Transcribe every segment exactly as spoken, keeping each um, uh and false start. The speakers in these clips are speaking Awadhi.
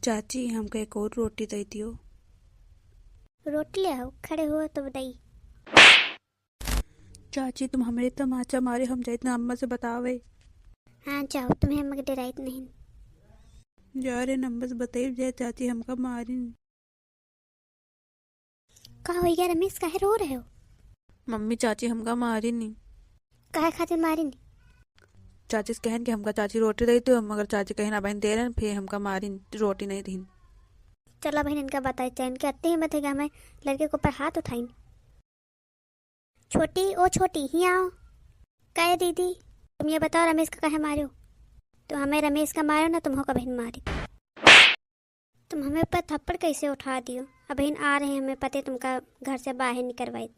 चाची, हमका एक और रोटी दइ दियो। रोटी ले आओ, खड़े हो तो दई। चाची, तुम हमरे तमाचा मारे, हम जाइत ना अम्मा से बतावे। हाँ, जाओ, तुम्हें अम्मा के डराइत नहीं। जा रे, हम बस बताइब जाए, चाची हमका मारिन। का होइगा रमेश, काहे रो रहे हो? मम्मी, चाची हमका मारिन। काहे खातिर मारिन? चाची से कहन कि हमका चाची रोटी दे दो, मगर चाची कहन अबहिन दे रहन, फिर हमका मारिन, रोटी नहीं दीन। चलो बहन, इनका बताई चैन के अत्ते हिम्मत है कि हमें लड़के के ऊपर हाथ उठाइन। छोटी, ओ छोटी, हियाँ आओ। काहे दीदी? तुम ये बताओ, रमेश का काहे मारो? तुम हमें रमेश का मारो ना, तुमको कभी नहीं मारी। तुम हमें ऊपर थप्पड़ कैसे उठा दियो? अबहिन आ रहे हैं, हमें पते तुमका घर से बाहर निकलवाई।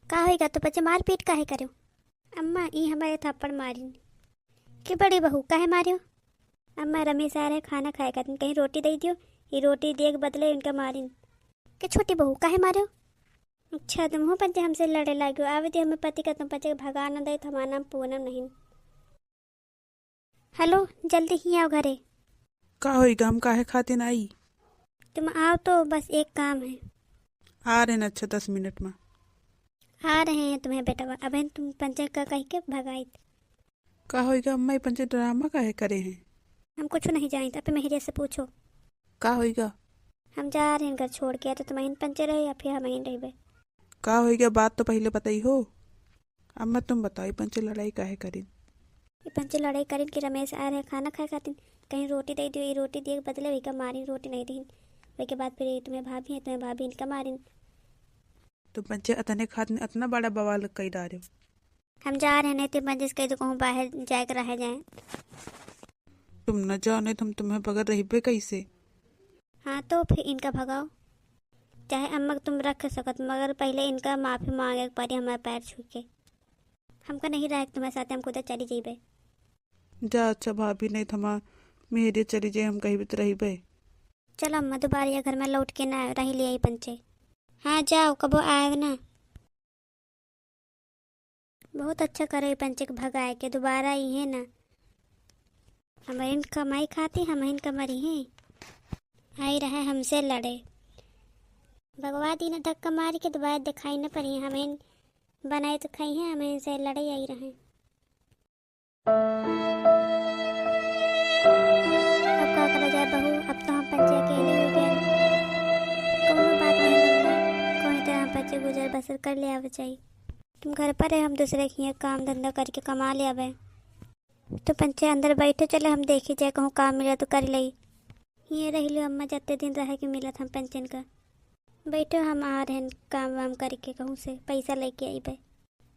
का होइगा, तो बच्चे मारपीट काहे करो? अम्मा, ई हमारे थप्पड़ मारिन। कि बड़ी बहू, काहे मारियो? अम्मा, रमेश आ रहे खाना खाए खातिर, कहीं रोटी दे दियो, ये रोटी दिए के बदले इनका मारिन। कि छोटी बहू, काहे मारियो? अच्छा, तुमहू पंचे हमसे लड़े लाग्यो। आवे दे हमें पति का, तुम पंचे के भगा न दे, तो हमारा नाम पूनम नहीं। हेलो, जल्दी ही आओ घरे। का होइगा, हम काहे खातिर आई? तुम आओ तो, बस एक काम है। आ रहे हैं, अच्छा, दस मिनट में। आ रहे हैं तुम्हें बेटवा, अबहिन तुम पंचे का कह के भगाइत। का होइगा अम्मा, ये पंचे ड्रामा काहे करे हैं? हम कुछ नहीं जानित, अपने मेहरिया से पूछो। का होइगा? हम जा रहे हैं घर छोड़ के, या तो तुम यहीं पंचे रहे या फिर हम यहीं रहबे। का होइगा, बात तो पहले बताई हो। अम्मा तुम बताओ, ये पंचे लड़ाई काहे करिन? ये पंचे लड़ाई करिन कि रमेश आए रहे खाना खाए खातिर, कहीं रोटी दे दियो, ये रोटी दिए के बदले वही का मारिन, रोटी नहीं दीन। वही के बाद फिर ये तुम्हें भाभी है, तुम्हें भाभी इनका मारिन। तुम पंचे अतने खातिर अतना बड़ा बवाल कई डारे हो। हम जा रहे हैं, नहीं तो पंचे से कह दो कहूँ बाहर जाए के रह जाए। तुम न जाओ, नहीं तो हम तुम्हें बगैर रहबे कैसे? हाँ, तो फिर इनका भगाओ, चाहे अम्मा के तुम रख सकत, मगर पहले इनका माफी मांगे के पड़ी हमारे पैर छू के। हमका नहीं रहे तुम्हारे साथ, हम खुद चली जइबे। जा अच्छा भाभी, नहीं तो हमार मेहरिया चली जाए, हम कहीं भी तो रहबे। चलो अम्मा, दोबारा ये घर में लौट के ना आए, रही ले आई पंचे। हाँ जाओ, कबो आए ना। बहुत अच्छा करे पंचे के भगाए के, दोबारा इहे ना। हमहिन कमाई खाती, हमहिन कमरी हैं। आई रहे हमसे लड़े। भगवा दिन धक्का मार के दोबारा दिखाई न पड़ी, हमहिन बनाए तो खाई हैं, हमहिन से लड़े आई रहे। अब का करा जाए बहू, अब तो हम पंचे अकेले हो गए। कौनो बात नहीं अम्मा, कोई तरह हम पंचे गुजर बसर कर ले आवे जाई। तुम घर पर रहे, हम दूसरे के हियाँ काम धंधा करके कमा ले आवे। तो पंचे अंदर बैठो, चले हम देखी जाए कहूँ काम मिला तो कर लई। हियाँ रह लियो अम्मा, जत्ते दिन रहे के मिलत हम पंचन का। बैठो, हम आ रहन काम वाम करके कहूँ से पैसा लेके अइबे।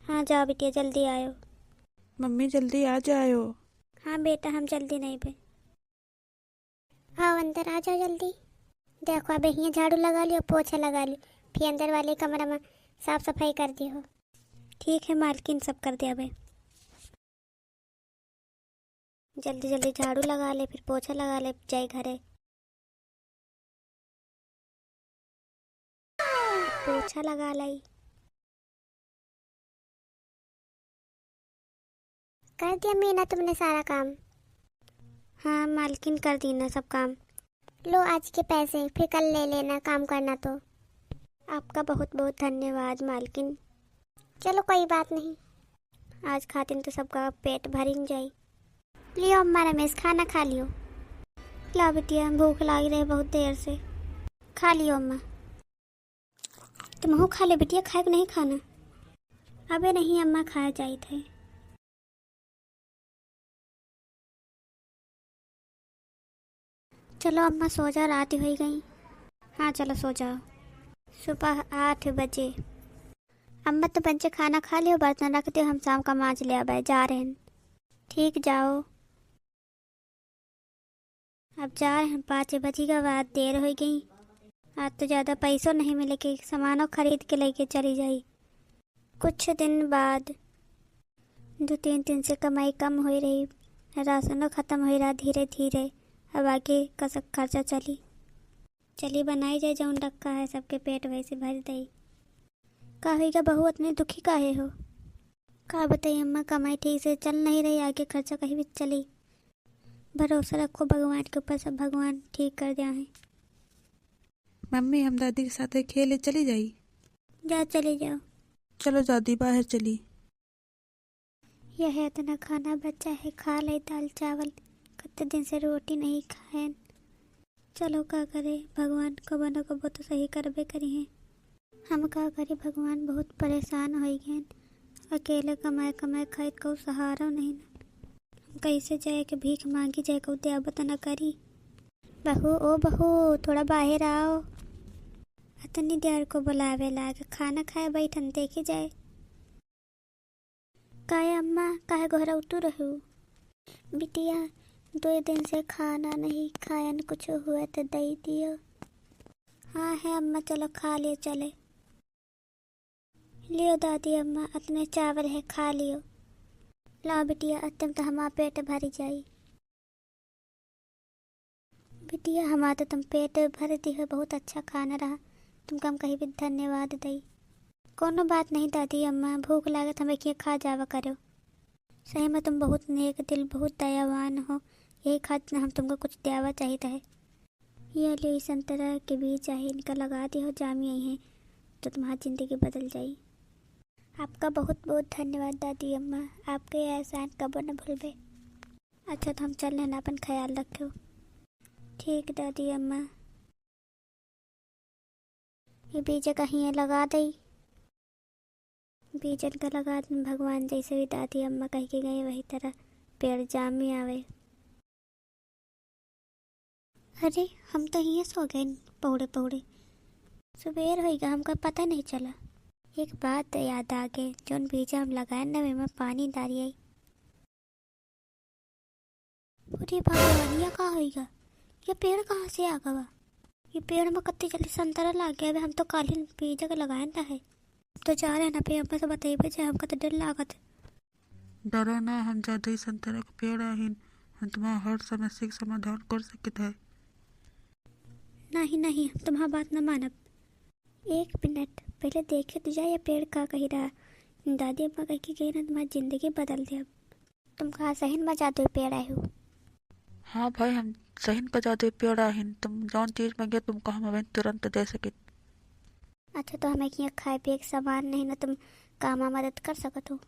हाँ जाओ बिटिया, जल्दी आयो। मम्मी जल्दी आ जायो। हाँ बेटा, हम जल्दी नहीं बे। आओ अंदर आ जाओ जल्दी। देखो अबे हियाँ झाड़ू लगा लियो, पोछा लगा लियो, फिर अंदर वाले कमरा में साफ सफाई कर दियो। ठीक है मालकिन, सब कर दिया बे। जल्दी जल्दी झाड़ू लगा ले, फिर पोछा लगा ले, जाई घरे। पोछा लगा लाई। कर दिया मीना तुमने सारा काम? हाँ मालकिन, कर दी ना सब काम। लो आज के पैसे, फिर कल ले लेना काम करना तो। आपका बहुत बहुत धन्यवाद मालकिन। चलो कोई बात नहीं, आज खातिन तो सबका पेट भरिन जाई। लियो अम्मा रमेश खाना खा लियो। ला बिटिया, भूख लागी रहे बहुत देर से। खा लियो अम्मा। तुमहू खा ले बिटिया, खाए के नहीं खाना? अबे नहीं अम्मा, खाए जाइत है। चलो अम्मा सो जा, रात होई गई। हाँ चलो सो जाओ। सुबह आठ बजे। अम्मा तो बच्चे खाना खा लियो, बर्तन रख दियो, हम शाम का माज ले आबे, जा रहे हैं। ठीक जाओ। अब जा रहे हैं, पाँच बजी का बाद देर हो गई। आज तो ज़्यादा पैसों नहीं मिले कि सामानों खरीद के लेके चली जाई। कुछ दिन बाद दो तीन दिन से कमाई कम हो रही, राशनों ख़त्म हो रहा धीरे धीरे। अब आगे का सब खर्चा चली। चली बनाई जाए जौन रखा है, सबके पेट वैसे भर दई। का होइगा बहू, इतने दुखी काहे हो? का बताई अम्मा, कमाई ठीक से चल नहीं रही, आगे खर्चा कहीं भी चली। भरोसा रखो भगवान के ऊपर, सब भगवान ठीक कर दिया है। मम्मी, हम दादी के साथ खेले चली जाई? जा, चली जाओ। चलो दादी, बाहर चली। यह इतना खाना बचा है, खा ले दाल चावल, कत्ते दिन से रोटी नहीं खाएन। चलो का करे, भगवान कबो न कबो तो सही करबे करी हैं। हम का करी, भगवान बहुत परेशान होइ गएन, अकेले कमाए कमाए खाइत, कोई सहारा नहीं ना। हम कैसे जाए के भीख मांगी, जाए को द्यावत न करी। बहू, ओ बहू, थोड़ा बाहर आओ। अतनी देर को बुलावे लाग, खाना खाए बैठन, देखी जाए। काहे अम्मा, काहे गोहराउतू रहू? बिटिया, दो दिन से खाना नहीं खायन, कुछ हुआ तो दे दियो। हाँ है अम्मा, चलो खा लियो चले। लियो दादी अम्मा, अतने चावल है, खा लियो। लाओ बिटिया, अतने तो हमार पेट भर जाई। बिटिया, हमार तो तुम पेट भर दिहो, बहुत अच्छा खाना रहा, तुमका हम कहीं भी धन्यवाद दई। कोनो बात नहीं दादी अम्मा, भूख लागत हमें किए खा जावा करो। सही में तुम बहुत नेक दिल, बहुत दयावान हो, यही खातिर हम तुमको कुछ देवा चाहित है। ये ले संतरा के बीज आहे, इनका लगा दिहो, जामी आई हैं तो तुम्हारी जिंदगी बदल जाई। आपका बहुत बहुत धन्यवाद दादी अम्मा, आपके ये एहसान कबो न भूलबे। अच्छा, तो हम चल रहना, अपन ख्याल रखो। ठीक दादी अम्मा। ये बीज कहीं लगा दई। बीजन का लगा दिन भगवान, जैसे भी दादी अम्मा कह के गए, वही तरह पेड़ जामी आवे। अरे, हम तो हियाँ सो गए पौड़े पौड़े, सुबेर होइगा, हमका पता नहीं चला। एक बात याद आ गए, जौन बीजा हम लगाए न, में पानी डालिए। अरे भगवान, ये का होइगा? ये पेड़ कहाँ से आ गवा? ये पेड़ में कत्ती जल्दी संतरा लाग गया। अबे हम तो काल्हि बीजा के लगाए ना है। तो जा रहे ना पे, अम्मा से बताइबे जे हमका तो डर लागत है। डरो ना, हम जादुई संतरा के पेड़ आहिन, हम तुम्हारा हर समस्या के समाधान कर सकित है। नहीं, नहीं, हम तुम्हारा बात न मानब। एक मिनट, पहले देखे तो जा ये पेड़ का कही रहा। दादी अम्मा कह के गई ना, तुम्हारी जिंदगी बदल दे अब। तुम कहा सही में जादुई पेड़ आए हो? हाँ भाई, हम सही का जादुई पेड़ आहिन। तुम जौन चीज मांगे, तुमको हम अबे तुरंत दे सकित। अच्छा, तो हमें किया खाए पिए के सामान नहीं ना, तुम काम में मदद कर सकत हो?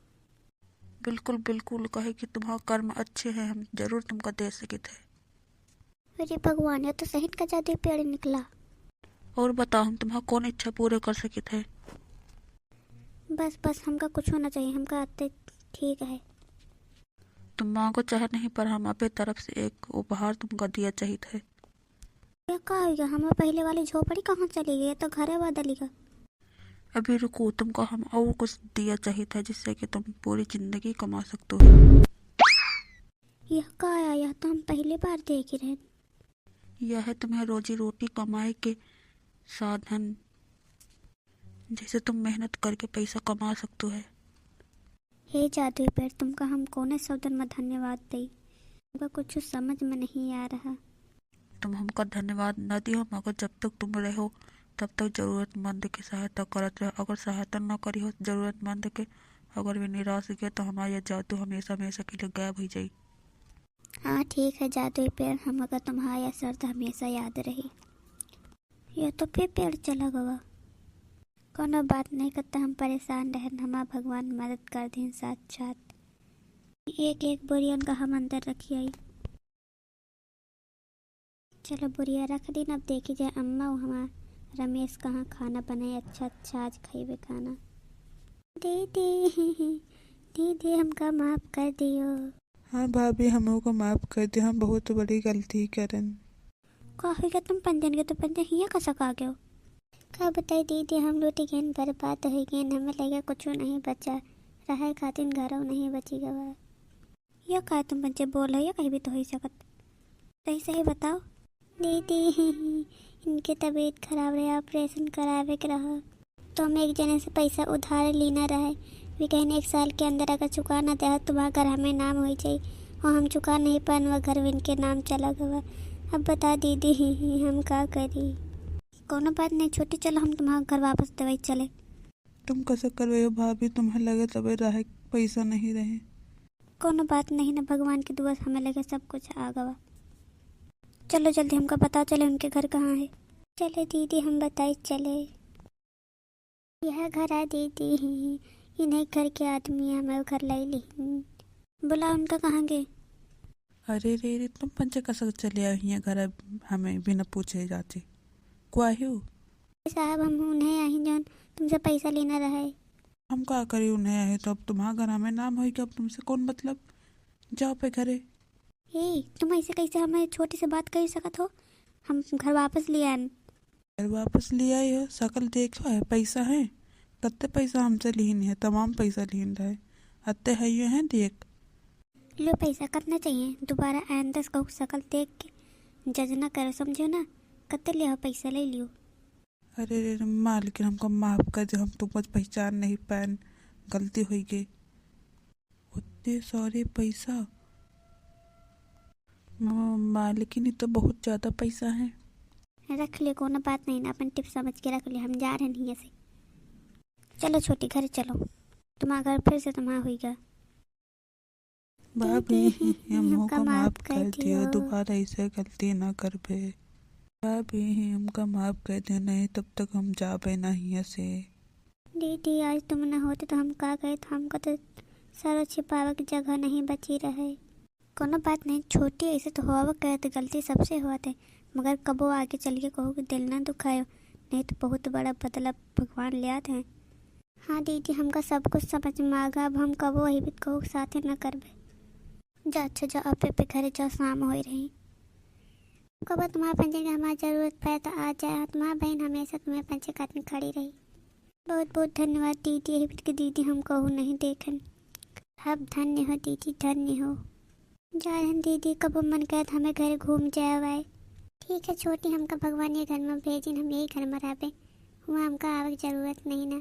बिल्कुल, बिल्कुल, कहे कि तुम्हारा कर्म अच्छे हैं, हम जरूर तुमका दे सकित है। अरे भगवान, ये तो सही का जादुई पेड़ निकला। और बताओ, हम तुम्हारा कौन इच्छा पूरे कर सकित है? बस, बस, हमका कुछ होना चाहिए, हमका आते ठीक है। तुम मांगो चाहे नहीं, पर हम अपने तरफ से एक उपहार तुमका दिया चाहित है। ये का हो गया? हमार पहले वाली झोपड़ी कहाँ चली गई? ये तो घरे बदली गई। अभी रुको, तुमको हम और कुछ दिया चाहित है, जिससे कि तुम पूरी जिंदगी कमा सकते हो। यह का आया? यह तो हम पहली बार देख रहे हैं। यह है तुम्हें रोजी रोटी कमाए के साधन, जैसे तुम मेहनत करके पैसा कमा सकते हो। हे जादुई पेड़, तुमका हम कौने शब्दन में धन्यवाद दई? हमका कुछ समझ में नहीं आ रहा। तुम हमका धन्यवाद न दियो, मगर जब तक तुम रहो, तब तक जरूरतमंद के सहायता करत रहो। अगर सहायता न करी हो जरूरतमंद के, अगर वे निराश गए, तो हमारा यह जादू हमेशा हमेशा के लिए गायब हो जाई। हाँ, ठीक है जादुई पेड़, हमका तुम्हारा यह शर्त हमेशा याद रही। यह तो फिर पेड़ चला गवा। कोनो बात नहीं, कत्ता हम परेशान रहन, हमार भगवान मदद कर दिन साथ साथ। एक एक बोरियन का हम अंदर रखी आई। चलो बोरिया रख दिन, अब देखी जाए अम्मा वो हमार रमेश कहाँ खाना बनाए, अच्छा अच्छा आज खाइबे खाना। दीदी, दीदी हमका माफ कर दियो। हाँ भाभी, हमको माफ कर दियो, हम बहुत बड़ी गलती करन। का हो गया तुम पंजन के, तो पंजन हिया का सका गयो? का बताई दीदी, हम लूटी गएन, बर्बाद हो गएन, हमें लगे कुछ नहीं बचा, रहे खातिर घरों नहीं बची गवा। या का तुम बच्चे बोल रहे हो, या कहीं भी तो हो ही सकत। सही सही बताओ। दीदी, इनके तबीयत खराब रहे, ऑपरेशन करावे के रहा, तो हम एक जने से पैसा उधार लेना रहे। वे कहने एक साल के अंदर अगर चुका ना दे, तुम्हारा घर हमें नाम हो जाई, और हम चुका नहीं पान, वह घर इनके नाम चला गवा। अब बता दीदी, हम का करी? कोनो बात नहीं छोटी, चलो हम तुम्हारा घर वापस देवाई चले। तुम कैसे करवे हो भाभी, तुम्हें लगे तबे रहे पैसा नहीं रहे। कोनो बात नहीं ना, भगवान के दुआ से हमें लगे सब कुछ आ गवा। चलो जल्दी हमका बताओ, चले उनके घर कहाँ है? चले दीदी, हम बताई चले। यह घर है दीदी, इन्हीं घर के आदमी हमें घर लाई ली। बुला उनका कहाँ गए? अरे रे रे, तुम पंचे कसक चले आए हियाँ घर अब हमें बिना पूछे जाचे। को आहिउ? साहब, हम उन्हें आही जौन तुमसे पैसा लेना रहे। हम का करी उन्हें आही तो, अब तुम्हार घर हमें नाम होई कि अब तुमसे कौन मतलब? जाओ पे घरे। ए, तुम ऐसे कैसे हमें छोटी से बात कर सकत हो? हम घर वापस ले आए। घर वापस ले आई हो, शकल देखो है, पैसा है? कत्ते पैसा हमसे लिहिन है, तमाम पैसा लिहिन रहे। अत्ते है ये हैं, देख। लो पैसा कितना चाहिए? दोबारा आइंदा से कहूँ शकल देख के जज ना करो, समझो ना? कत्ते ले हो पैसा, ले लियो। अरे रे रे, मालकिन हमका माफ कर दे, हम तुमको पहचान नहीं पाएन, गलती होई गई। उतने सारे पैसा? म-, मालकिन, ये तो बहुत ज्यादा पैसा है। रख ले, कोनो बात नहीं ना, अपन टिप समझ के रख ले, हम जा रहे हैं हियाँ से। चलो छोटी, घर चलो, तुम्हारा घर फिर से तुम्हारा होइगा। भाभी, दीदी, हमका माफ कर दियो, दोबारा ऐसे गलती ना करबे। भाभी, हमका माफ कर दियो, नहीं तब तक हम जाबे ना हियाँ से। दीदी, आज तुम ना होते तो हम का करत, हमका तो सारा छिपावे की जगह नहीं बची रहे। कोनो बात नहीं छोटी, ऐसे तो होवा करत, गलती सबसे होत है, मगर कबो आगे चल के कहू कि दिल ना दुखायो, नहीं तो बहुत बड़ा बदला भगवान लेत हैं। हाँ दीदी, हमका सब कुछ समझ में आ गया, अब हम कबो वही भी कहू साथे ना करबे। जा अच्छा जा, अब पे घरे जा, शाम होई रही। कबो तुम्हारा पंचे के हमार जरूरत पड़े तो आ जाए, तुम्हार बहन हमेशा तुम्हें पंचे खातिर खड़ी रही। बहुत बहुत धन्यवाद दीदी, यही बीत के दीदी हम कहूँ नहीं देखन। अब धन्य हो दीदी, धन्य हो। जा रहन दीदी, कबो मन करे तो हमें घरे घूम जाए आए। ठीक है छोटी, हमका भगवान ये घर में भेजिन, हम यही घर में रहबे, हुआ हमका आवे के जरूरत नहीं ना।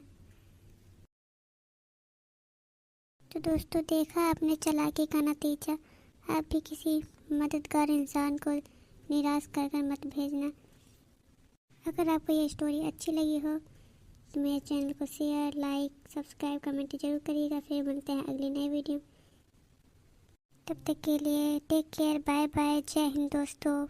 तो दोस्तों, देखा आपने चालाकी का नतीजा। आप भी किसी मददगार इंसान को निराश कर कर मत भेजना। अगर आपको ये स्टोरी अच्छी लगी हो तो मेरे चैनल को शेयर, लाइक, सब्सक्राइब, कमेंट जरूर करिएगा। फिर मिलते हैं अगली नई वीडियो। तब तक के लिए टेक केयर, बाय बाय, जय हिंद दोस्तों।